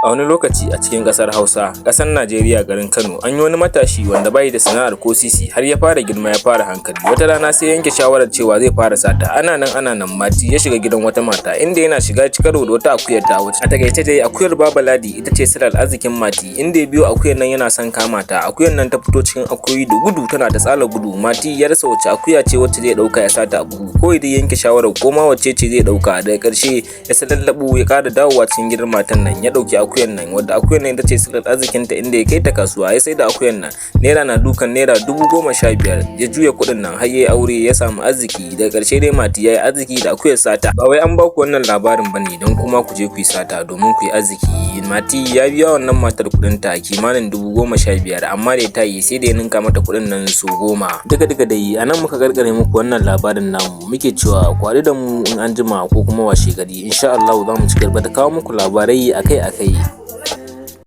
A wani lokaci a cikin ƙasar Hausa, ƙasar Najeriya, garin Kano, an yi wani matashi wanda bayi da sana'ar ko sisi har ya fara girma ya fara hankali. Wata rana sai yanke shawarar cewa zai fara sata. Ana nan ana nan, Mati ya shiga gidan wata mata, inda yana shiga ci karo da wata akuyar ta wuce. A takaice dai, akuyar Baba Ladi ita ce silar arzikin Mati, inda ya biyo akuyar nan yana son kama ta. Akuyar nan ta fito cikin akuyoyi da gudu, tana ta tsala gudu. Mati ya rasa wacce akuya ce wacce zai ɗauka ya sata a buhu. Kawai dai yanke shawarar ko ma wacce ce zai ɗauka. Daga ƙarshe ya salallaɓo ya ƙara dawowa cikin gidan matan nan, ya ɗauki akuyar nan, wadda akuyar nan ita ce silar arzikinta, inda ya kai ta kasuwa ya saida akuyar nan naira na dukan ₦15,000. Ya juya kuɗin nan har yayi aure, ya samu arziki. Daga ƙarshe dai, Mati ya yi arziki da akuyar sata. Ba wai an baku wannan labarin bane don kuma ku je ku yi sata domin ku yi arziki. Mati ya biya wannan matar kuɗin ta kimanin 15,000, amma da ta yi sai da ya ninka mata kuɗin nan sau 10. Duka duka dai a nan muka karkare muku wannan labarin namu. Muke cewa ku haɗu da mu in an jima ko kuma washe gari, insha Allah za mu ci gaba da kawo muku labarai akai akai.